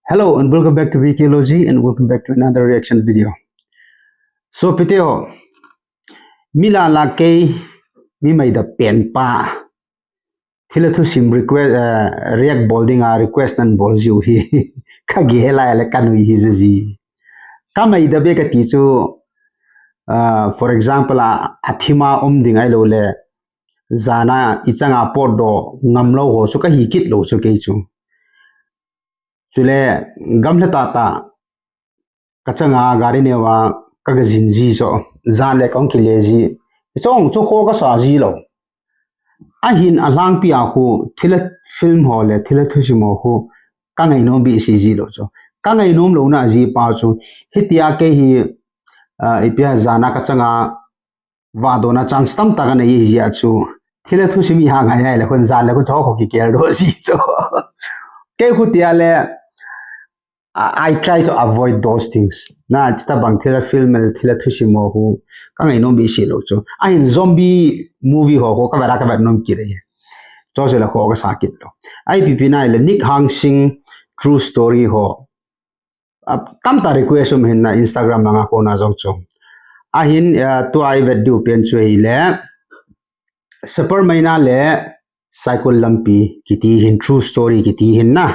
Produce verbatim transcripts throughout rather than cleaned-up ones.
Hello and welcome back to V K Logy and welcome back to another reaction video. So, piteo, mi la la kei, mi mai da pen pa, thila thusim request, uh, react bol dinga request nan bol jiu hi, ka ge lai le ka nui hi ji ji. Ka mai da be ka ti chu, uh, for example, a, a thima um ding ai lo le, jana i changa pot do ngam lo ho chu ka hi kit lo chu kei chu. Chule, gam le ta ta, ka changa gari neo a ka ga jin ji chu, jan le kong kile ji. Chong chu kho ka sa ji lo. Ahin a langpi a khu, thila film ho le, thila thusim ho khu, ka ngai nom bi si ji lo chu. Ka ngai nom lo na ji pa chu, hitia kei hi, uh, ipia jana ka changa, va do na chance tam ta ka nei ji a chu. Thila thusim i ha ngai ngai le khun jan le khun tho kho ki kel do ji chu. Kei khu tia le, I, I try to avoid those things. Na, chita bang thila film le thila thusim ho khu, ka ngai nom bi si lo chu. Ahin zombie movie ho khu, ka va ra ka va nom ki re. Cho se la kho ka sa kit lo. Ai pi pi nai le Nick Hangsing true story ho. A, tam ta request um hin na Instagram langa kona jong chu. Ahin, uh, tua i vet diu pen chu hi le. Super Maina le Saikul Lampi kiti hin true story kiti hin na.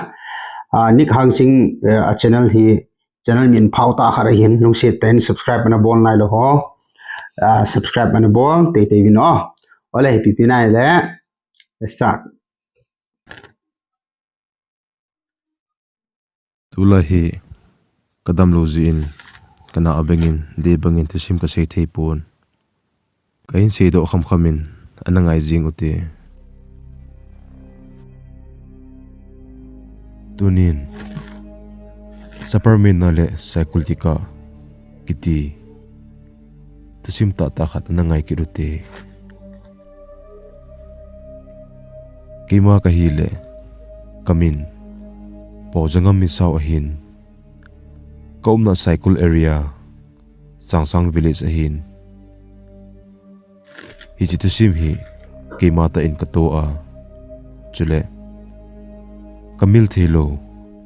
Uh, Nick Hangsing, uh, a channel hi, channel min phau ta kha ra hin lungset ten subscribe ana bol nai lo ho. Uh, subscribe ana bol tei tei vin o. Ole hi pi pi nai le. Let's start. Tulai hi ka dam lo jin, ka na a bengin, de bangin thusim ka sei thei pon. Ka hin sei do kham kham in, ana ngai jing u te. Tunin, Super Maina le Saikul Tika kiti thusim ta ta khat ana ngai kit u te. Keima ka hi le, ka min, Paojangam Misao ahin, ka umna Saikul area, Sangsang village ahin. Hichi thusim hi, keima ta in ka to a, chule, ka mil thei lo,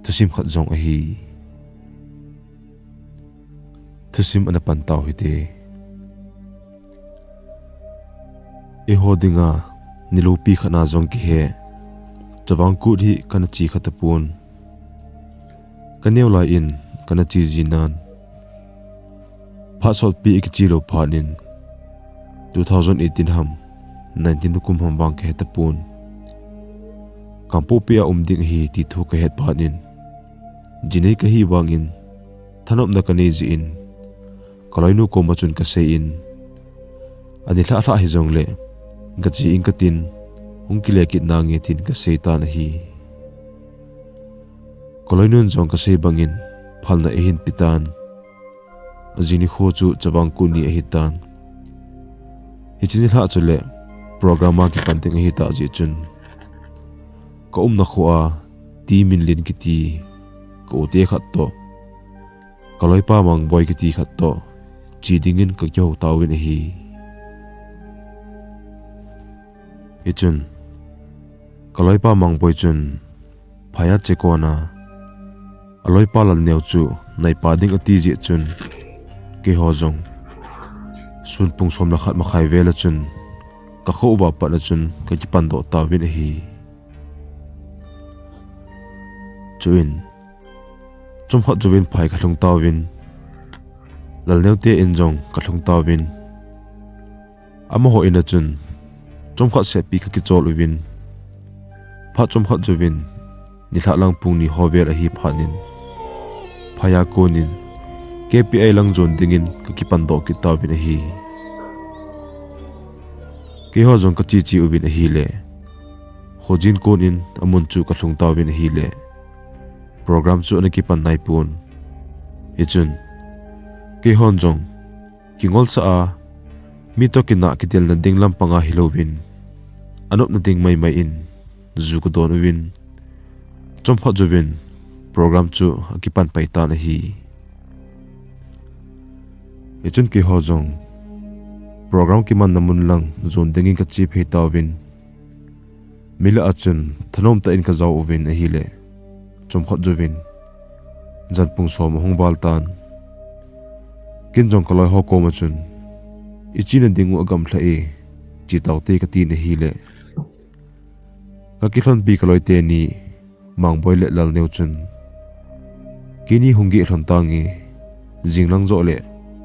thusim khat jong ahi. Thusim ana pan tau hi te. Eiho dinga, ni lopi khat na jong kihe. Chavang Kut hi ka na chi khat a pon. Ka neo lai in, ka na chi ji nan. Phat sot pi i ki chi lo phat in. Two thousand eighteen ham, nineteen kum ham vang ka het a pon. Kangpokpi a um ding hi ti thu ka het phat in. Jinei ka hi vangin, thanopna ka nei jin, ka loinu koma chun ka sei in, ani lhah lhah hi jong le, ka chi in ka tin, hung kile kit nange tin ka sei tan ahi. Ka loinun jong ka sei bangin, phalna eihin pe tan. Ajing nikho chu Chavang Kut ni ahi tan. Hichi nilhah chule, program a kipan ding ahi ta jeh chun. Ka umna kho a, Ti Minlin kiti, ka u te khat to. Ka loipa Mangboi kiti khat to. Chi dingin ka kihou tauvin ahi. Hichun. Ka loipa Mangboi chun. Phaya che kona. A loipa Lalneo chu. Naipa ding ati jeh chun. Keiho jong. Sun pung som le khat makhai vel a chun. Ka kho uva pat a chun. Ka kipan doh tauvin ahi. Chuin, chomkhat jouvin phai ka lhung tauvin, Lalneo te in jong ka lhung tauvin, amaho in a chun, chomkhat sehpi ka kichol uvin, phat chomkhat jouvin, nilhah lang pung ni ho vel ahi phat in, phai a konin, K P I lang jon dingin ka kipan doh kit tauvin ahi. Keiho jong ka che che uvin ahile, Khojin konin amun chu ka lhung tauvin ahile, program chu ana kipan nai pon. Hichun, keihon jong, kingolsah a, mi to kinah kidelna ding lampang a hilouvin, anopna ding maimai in, ju ka don uvin, chomkhat jouvin, program chu akipan pai tan ahi. Hichun keiho jong, program kimanna mun lang jon dingin ka che phei tauvin, mi lah a chun thanom tah in ka jao uvin ahile, chomkhat jouvin, Janpung som ahung val tan. Ken jong kaloi ho koma chun, "Ichena ding u agamlha e, che taute," katin ahile, kakilhonpi kaloi teni, Mangboi le Lalneo chun, "Keini hung geh lhon tange, jinglang joh le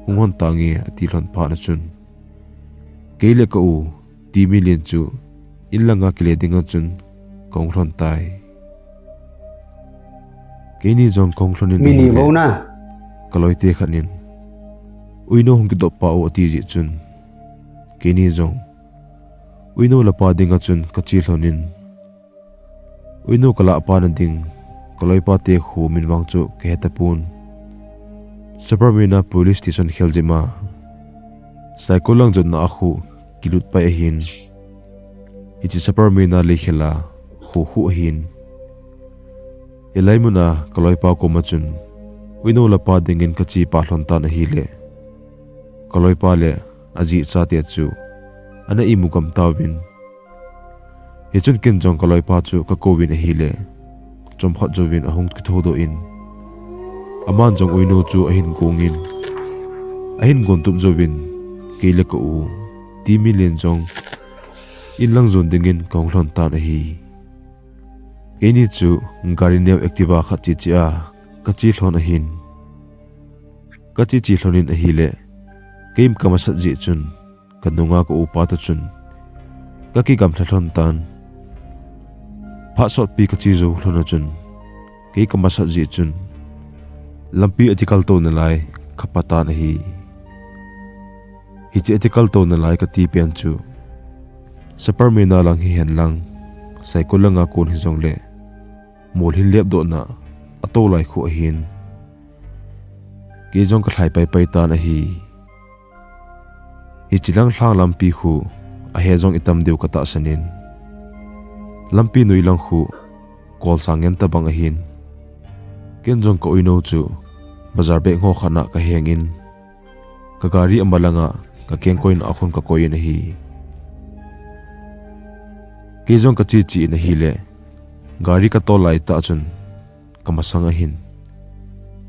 hung hon tange," ati lhon phat a chun, kei le ka u Timilen chu in langa kile dinga chun kahung lhon tai. Keini jong kahung lhon in, kaloi te khat in, "Uino hung kidop pau," ati jeh chun, keini jong uino le pa dinga chun kache lhon in, uino kalah pa na ding, kaloipa te khu min vang chu kahe tapon. Saparmeina police station khel jeh ma, Saikul lang jotna a khu kilut pai ahin. Hiche Saparmeina lei khel a khu khu ahin. Hilai mun a kaloipa koma chun uino le pa dingin kache pah lhon tan ahile, kaloipa le ajeh chate chu ana imu gam tauvin. Hichun ken jong kaloipa chu kakouvin ahile, chomkhat jouvin ahung kithou doh in, aman jong uino chu ahin gong in, ahin gon tup jouvin, kei le ka u Timilen jong in lang jon dingin kahung lhon tan ahi. Keini chu gari neo Activa khat che che a kache lhon ahin. Kache che lhon in ahile, kei kamasat jeh chun, kanunga ka upa toh chun kakigamlha lhon tan. Phat sotpi kache jou lhon a chun, kei kamasat jeh chun lampi ati kaltou nalai kapha tan ahi. Hiche ati kaltou nalai kati pen chu Saparmeina lang hihen lang, Saikul langa kon hijongle, mol hin lepdohna atou lai khu ahin. Kei jong kalhai paipai tan ahi. Hiche lang lhang lampi khu ahe jong itam diu katahsan in, lampi noi lang khu kolsang ngen tabang ahin. Ken jong ka uino chu bazar bag ho khat na kaheng in, ka gari ama langa kakengkoina a khun kakoi in ahi. Kei jong kache che in ahile, gari katol laitah chun kamasang ahin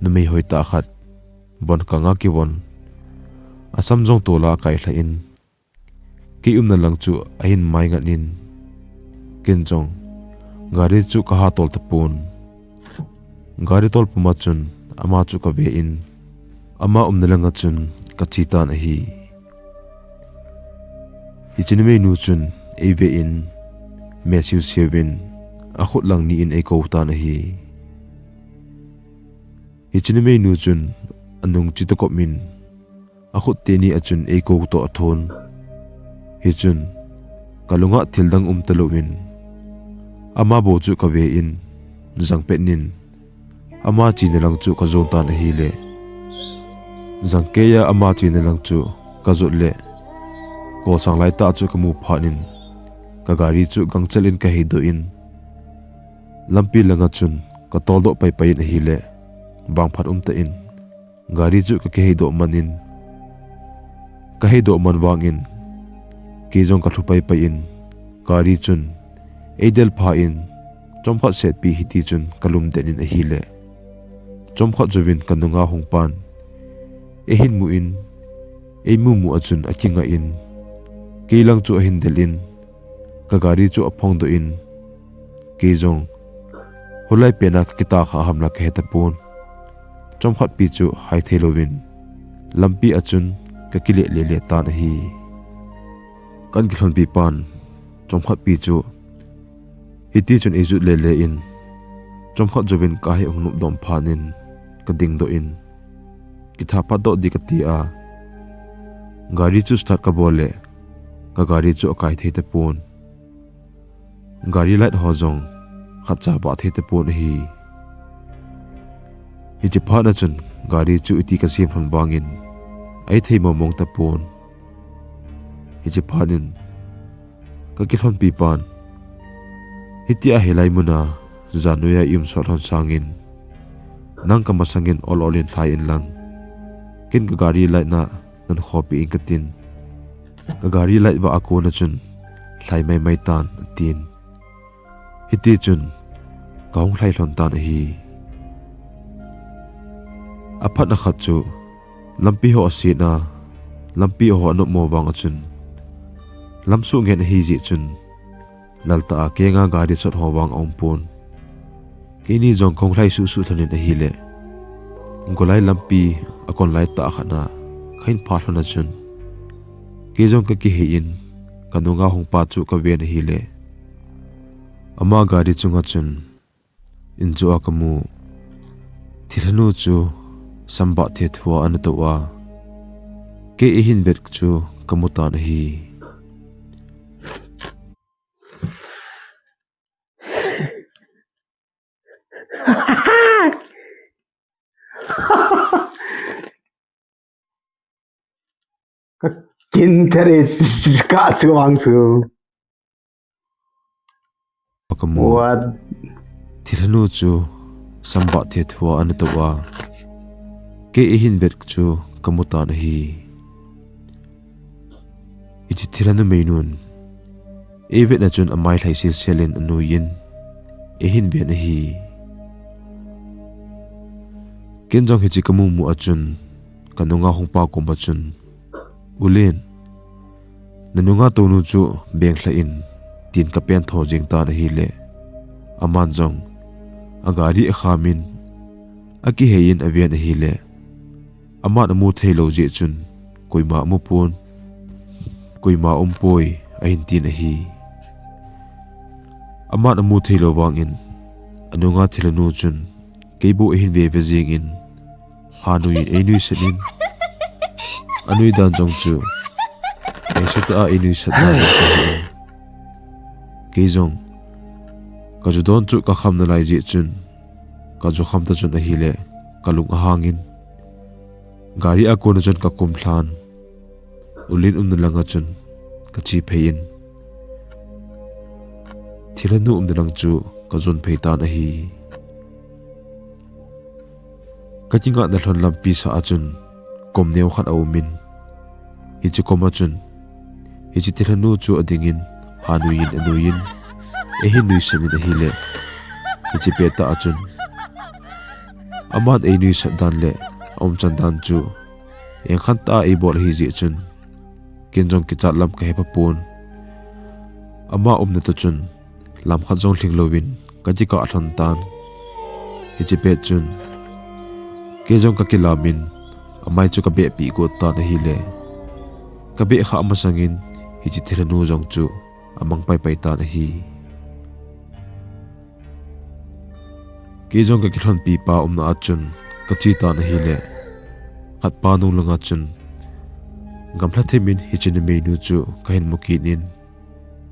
numei hoitah khat, von kanga kivon, asam jong tola akailha in, kei umna lang chu ahin maingat in, ken jong gari chu kaha tol tapon. Gari tol puma chun ama chu kave in, ama umna langa chun kache tan ahi. Hiche numeinu chun eive in, mel siu siuvin, akhut lang ni in eikou tan ahi. Hiche numeinu chun anung chu tokop in, akhut teni a chun eikou toh athon. Hichun kalunga thil dang um talouvin, ama bou chu kave in, jangpet in, ama chena lang chu kajon tan ahile, jangkeiya ama chena lang chu kajot le, kolsang laitah chu kamu phat in, ka gari chu gangchel in kaheidoh in, lampi langa chun katoldoh paipai in ahile, vangphat umtah in gari chu kakiheidoh man in, kaheidoh man vangin, kei jong kalhu paipai in, gari chun eidel pha in, chomkhat setpi hiti chun kalum den in ahile, chomkhat jouvin kanunga hung pan eihin mu in, eimu mu a chun akinga in, kei lang chu ahin del in, ka gari chu aphongdoh in, kei jong hoilai pena kakitah kha ham la kahe tapon. Chomkhatpi chu haithei louvin lampi a chun kakile lele tan ahi. Kan kilhonpi pan chomkhatpi chu hiti chun eijut lele in, chomkhat jouvin kahe hung nopdom phat in kadingdoh in, kitha patdoh ding kati a, gari chu start kabol le, ka gari chu akai thei tapon. Gari light ho jong khatcha bah thei tapon ahi. Hiche phat a chun gari chu iti kajem lhon vangin eithei momong tapon. Hiche phat in kakilhonpi pan, hitia hilai muna jan noiya i um sot lhon sangin, nang kamasangin ol ol in lhai inlang, ken ka gari light na nan khopi in katin, ka gari light vah a kona chun lhai maimai tan, atin. Hiti chun kahung lhai lhon tan ahi. Phat na khat chu lampi ho asetna, lampi ho anop mo vang a chun, lamsuh ngen ahi jeh chun, laltah a kenga gari sot ho vang aumpon. Keini jong kahung lhai suhsuh lhonin ahile, golai lampi akon lai tah khat na kahin pha lhon a chun, kei jong kakihei in, kanunga hungpa chu kaven ahile, ama gari chunga chun, in chu a kamu thilhanu chu sambah thethu a ana tou a, kei eihin vet chu kamu tan ahi. Ka kin thare ka chu ang chu. Kamu. What? Thilhanu chu sambah thethu a ana tou a, kei eihin vet chu kamu tan ahi. Hiche thilhanu meinun eivet na chun amai lhai selsel in anuiyin eihin ven ahi. Ken jong hiche kamu mu a chun kanunga hungpa koma chun, U Len, nanunga tounu chu beng lhah in, tin kapen tho jeng tan ahile, aman jong agari akham in akihei in aven ahile, aman amu thei lou jeh chun, koima amu pon, koima umpoi ahin tin ahi. Aman amu thei lou vangin, anunga thilhanu chun, kei bou eihin veve jeng in, hanui in einuisat in, anui dan jong chu engse tah a einuisat dan in kahe in. Kei jong kaju don chu kakham nalai jeh chun, kaju kham ta chun ahile, kalung ahang in, gari a kona chun kakum lhan, U Len umna langa chun kache phei in, thilhanu umna lang chu kajon phei tan ahi. Kakingatna lhon lampi sah a chun kom neo khat aumin, hiche koma chun hiche thilhanu chu adingin, hanui in anuiyin, eihin nuisat in ahile, hiche pettah a chun aman einuisat dan le aumchan dan chu engkhan tah a eibol ahi jeh chun, ken jong kichat lam kahe phapon. Ama umna toh chun lam khat jong lhing louvin kakikah lhon tan. Hiche pet chun kei jong kakilam in, amai chu kabehpeh got tan ahile, kabeh khah masangin hiche thilhanu jong chu amang paipai tan ahi. Kei jong kakilhonpi pa umna a chun kache tan ahile, khatpa nung langa chun gamlha thim in hiche numeinu chu kahin mu kit in,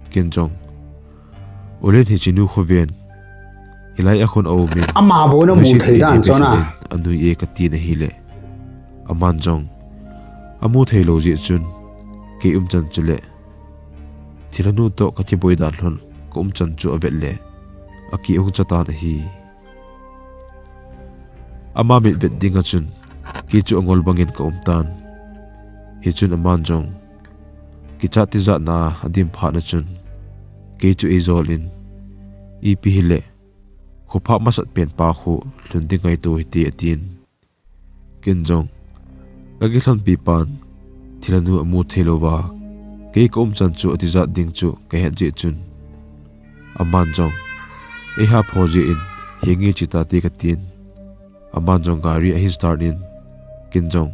ken jong, U Len, hiche nu khu ven, hilai a khun aumin, ama bou namu thei dan chun a, anui e katin ahile, aman jong amu thei lou jeh chun, kei umchan chule thilhanu toh kakiboi dan lhon kaumchan chu avet le, akihung cha tan ahi. Ama mitvet dinga chun kei chu angol bangin kaum tan. Hichun aman jong kichat tijatna a adim phat na chun, kei chu eijol in, ipi hile, khophah masat pen pa khu lhun ding ngaito hite, atin. Ken jong, kakilhonpi pan thilhanu amu thei louva, kei kaumchan chu atijat ding chu kahet jeh chun, aman jong eihapho jeh in, henge, che tate, katin. Aman jong gari ahin start in, ken jong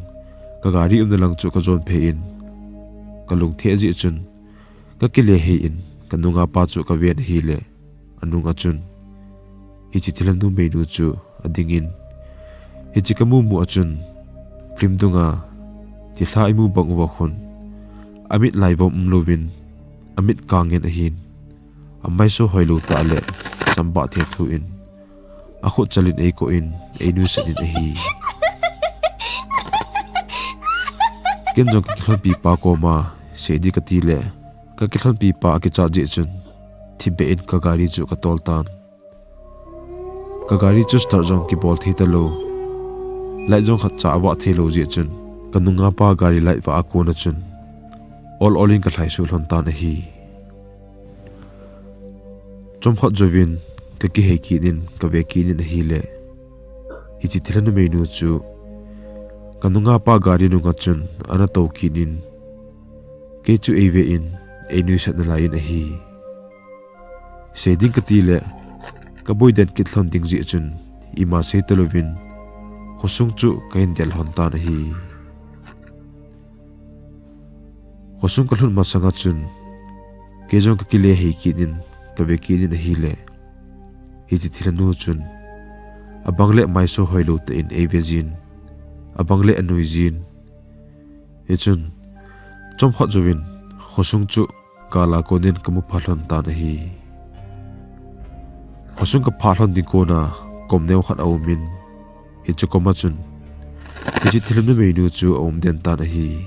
kagari umna lang chu kajon phei in, kalungthim jeh chun kakile hei in, kanunga pa chu kaven ahile, anunga chun hiche thilhanu meinu chu adingin, hiche kamu mu a chun film dunga thilha imu bang uva khun, amit laivom umlouvin, amit kang ngen ahin, amaiso hoilou tah le sambah thethu in, akhut chal in eikoh in, einuisat in ahi. Ken jong kakilhonpi pa koma sei ding kati le, kakilhonpi pa akichat jeh chun, thipbeh in kagari chu katol tan. Kagari chu start jong kibol thei talou, light jong khatcha avah thei lou jeh chun, kanunga pa gari light vah a kona chun, ol ol in kalhai suh lhon tan ahi. Chomkhat jouvin kakihei kit in, kave kit in ahile, hiche thilhanu meinu chu Ka nungah pa gari nunga chun ana tou kit in, kei chu eive in, einuisat nalai in ahi. Sei ding kati le, ka boidan kit lhon ding jeh chun, ima sei talouvin, khosung chu ka hin del lhon tan ahi. Khosung ka lhun masanga chun, kei jong ka kile hei kit in, ka ve kit in ahile, hiche thilhanu chun, abang le maiso hoilou tah in eive jin, abang le anui jin. Hichun, chomkhat jouvin, khosung chu gal a konin ka mu phat lhon tan ahi. Khosung ka phat lhon ding kona, kom neo khat aum in, hiche koma chun, hiche thilhanu meinu chu aum den tan ahi.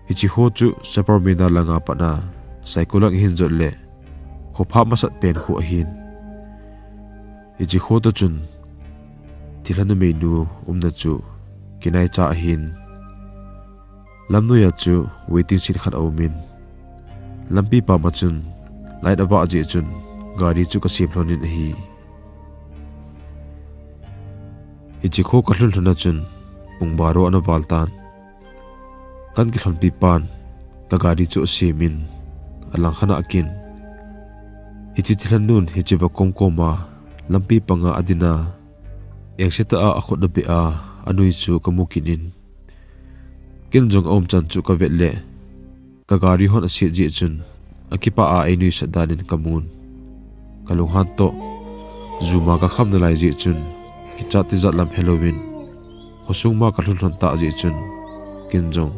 Hiche kho chu Sapermeina langa pat a, Saikul lang ihin jot le, kho pha masat pen kho ahin. Hiche kho toh chun, thilhanu meinu umna chu kinaicha ahin. Lamnoiya chu waiting shed khat aum in, lampi pam a chun light avah jeh chun gari chu ka sem lhon in ahi. Hiche kho ka lhun lhon a chun pung baro ana val tan. Kan kilhonpi pan ka gari chu asem in, alang khat a kin, hiche thilhanun hiche va kom kom a lampi panga adin a, engse tah a akhut abeh a, anui chu ka mu kit in. Ken jong aumchan chu ka vet le, ka gari hon aset jeh chun, akipah a einuisat dan in ka mun. Ka lunghan toh, jum a ka kham nalai jeh chun, kichat tijat lam helouvin, khosung ma ka lhun lhon tah jeh chun, ken jong,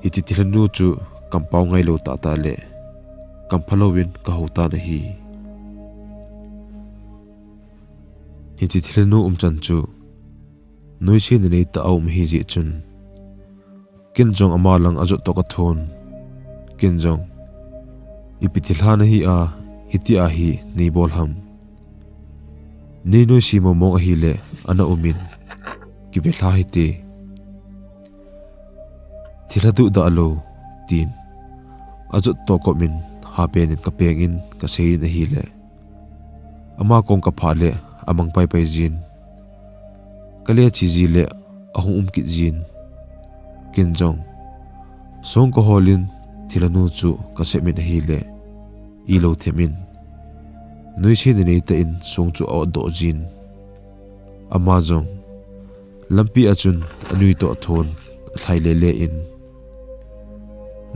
hiche thilhanu chu kampao ngailou tah tah le, kampha louvin ka hou tan ahi. Hiche thilhanu umchan chu, noise nanei tah a um ahi jeh chun, ken jong ama lang ajot toh ka thon. Ken jong, ipi thilha nahi a, hitia hi nei bol ham. Nei noise mong mong ahile, ana um in, kive lha hite. Thilha duhdah lou, tin ajot toh kop in, hapen in ka peng in, ka sei in ahile, ama kom ka phah le, amang pai pai jin. Ka le che ji le, ahung um kit jin. Ken jong, song ka hol in, thilhanu chu ka sep in ahile, ilou them in, noise nanei tah in song chu a-ot doh jin. Ama jong, lampi a chun anui toh athon, alhai le le in,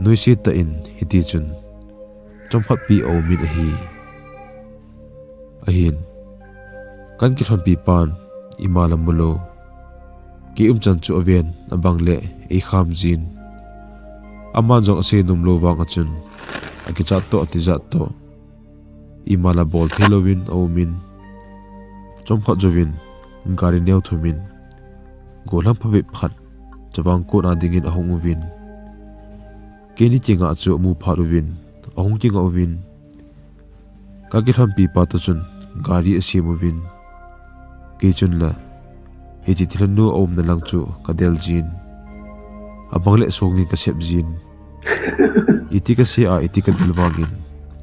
noise tah in hiti chun, chomkhat pi aum in ahi. Ahin, kan kilhonpi pan, ima la mu lou. Kei umchan chu aven, abang le, eikham jin. Ama jong asei nom lou vang a chun, akichat toh, atijat toh, ima la bol thei louvin aum in. Chomkhat jouvin, gari neo thum in, gollhang phabep khat, chavang kon a ding in ahung uvin. Keini kinga chu amu phat uvin, ahung kinga uvin. Ka kilhonpi pa toh chun gari asem uvin. Kei chun la, hiche thilhanu aumna lang chu ka del jin. Abang le song in ka sep jin. Iti ka se a, iti ka del vang in,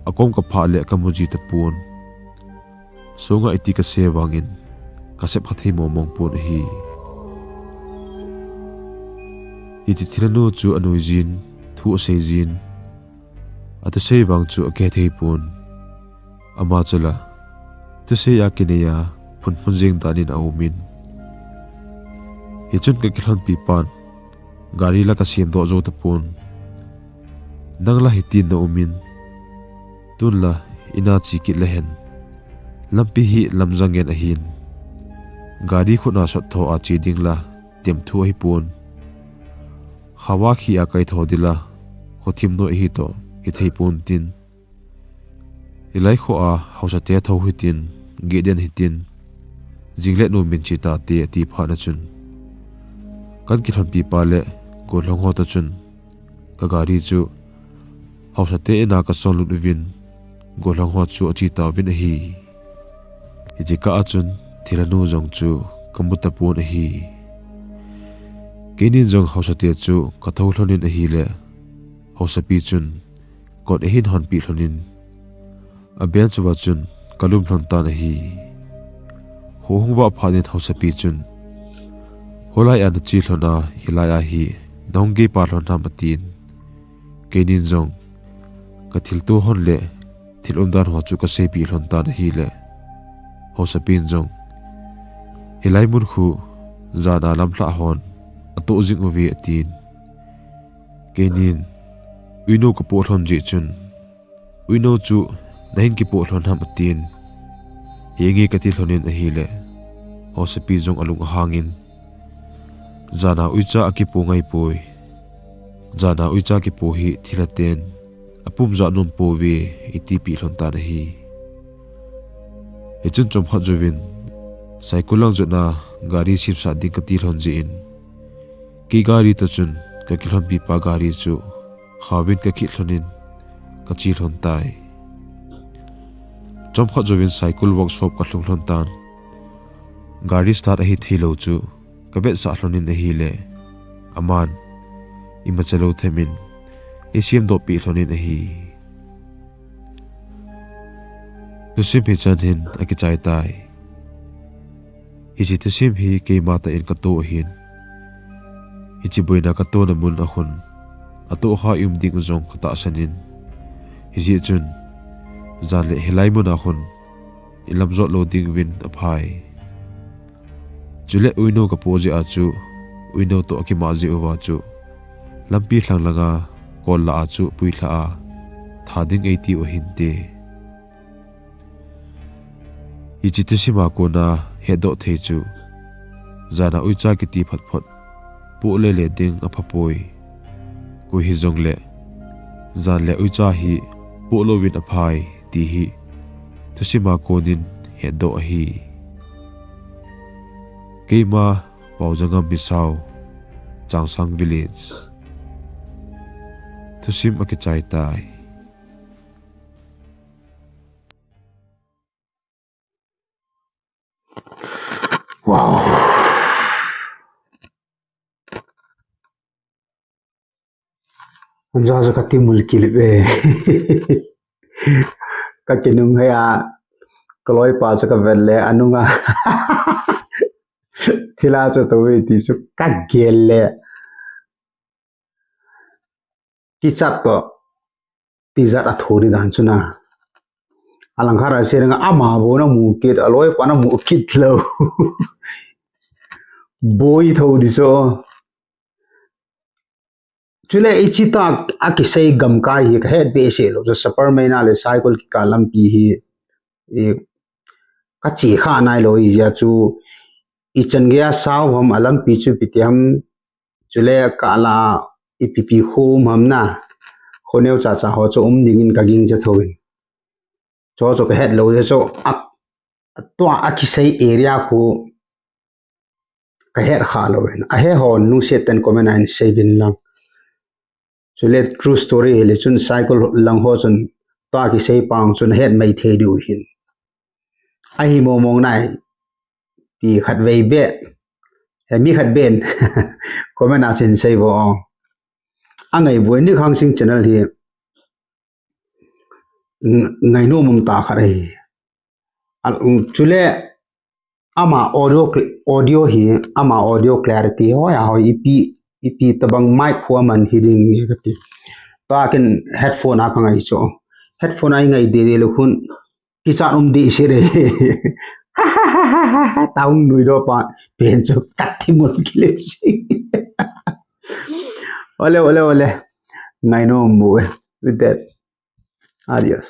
akom ka phah le ka mu ji tapon. Song a iti ka se vang in, ka sep kha thei mong mong pon ahi. Hiche thilhanu chu anui jin, thu asei jin. Athusei vang chu akihe thei pon. Ama chu la, thusei a kinei a, phun phun jeng dan in aum in. Hichun ka kilhonpi pan, gari la ka sem doh jou tapon. Nang la hitin na um in. Tun la, in a che kit le hen. Lampi hi lamjang ngen ahin. Gari khut a sot tho a che ding la, tem thu ahi pon. Khawa khi a kai tho ding la, khothim noi ahi toh, hithei pon tin. Hilai kho a, haosa te tho hitin, geh den hitin, jing le nom in che tate, ati phat na chun, kan kilhonpi pa le gollhang ho toh chun, ka gari chu haosa te in a ka son lut uvin, gollhang ho chu ache tauvin ahi. Hiche kah a chun, thilhanu jong chu ka mu tapon ahi. Keinin jong haosa te chu ka thou lhon in ahile, haosapi chun, kot ahin honpi lhon in, a bench uva chun ka lum lhon tan ahi. Kho hung vah phat in haosapi chun, Holai a nache lhon a, hilai a hi nahung gei pa lhon ham atin. Keinin jong kathilto lhon le thil umdan ho chu kaseipeh lhon tan ahile, haosapin jong, hilai mun khu jan a lamlhah hon atoh jing uve atin. Keinin, uinou kapoh lhon jeh chun, uinou chu nahin kipoh lhon ham atin. Henge kati lhonin ahile, haosapi jong alung ahangin, jan a uicha akipoh ngai poi. Jan a uicha kipoh hi thilhaten apum ja nom pouve, eiti peh lhon tan ahi. Hichun chomkhat jouvin, Saikul lang jotna gari semsah ding kati lhon jeh in, kei gari toh chun kakilhonpi pa gari chu khauvin kakit lhonin kache lhon tai. Chomkhat jouvin Saikul workshop kalhung lhon tan. Gari start ahi theilou chu kavetsah lhonin ahile, aman imacha lou themin eisemdoh peh lhonin ahi. Thusim hichan hin akichai tai. Hiche thusim hi keima tah in kato ahin, hiche boina katona mun a khun atoh kha i um ding u jong katahsan in, hijeh chun jan le hilai mun a khun ilam jot lou ding uvin aphai. Chule uinou kapoh jeh a chu, uinou toh akimah jeh uva chu, lampi lhang langa kol lah a chu puilha a tha ding eiti u ahinte. Hiche thusim a kona hetdoh thei chu, jan a uicha kiti photphot poh lele ding aphapoi. Koi hijongle, jan le uicha hi poh louvin aphai ti hi thusim a konin hetdoh ahi. Keima Paojangam Misao, Changsang Village. Thusim akichai tai. Wow. Anja chu katimul kilip e. Kakinung hei a, kaloipa chu kavet le, anunga thila chu tou e ti chu kagel le. Kichat toh tijat a thu di dan chu na. Alangkhat a se nga ama bou namu kit, aloipa namu kit lou. Boi tho di so. Chule hiche tah a kisei gamkai hi kahet behseh lou. Chu Saparmeina le Saikul kikah lampi hi, i, kache kha nailou hijeh a chu, ichan geiya sao ham, alampi chu ipi ti ham, chule kah lah a ipi ipi kho um ham na. Kho neo chacha ho chu um dingin kagingcha thouvin. Chu chu kahet lou jeh chu, a, tua akisei area khu kahet kha louvin. Ahe ho nungset ten comment a hin seiuvin lang. Chule true story hile chun Saikul lang ho chun tua kisei pang chun het mai thei diu hin. Ahi mong mong nai ti khatvei beh. E, mi khat beh in comment a hin seiuvo. Angai boi, Nikhang Sing channel hi, ng-, ngainom um tah khat ahi. Al-, um, chule ama audio cl-, audio hi, ama audio clarity hoi a hoi ipi, ipi tabang mic khu aman hi ding nge kati. Takin headphone a kangai chu. Headphone a ingai dede lou khun kichat um dehset e. Taung nui do pa pen chu katimul kilip si. Ole, ole, ole. Ngainom um e. With that, adios.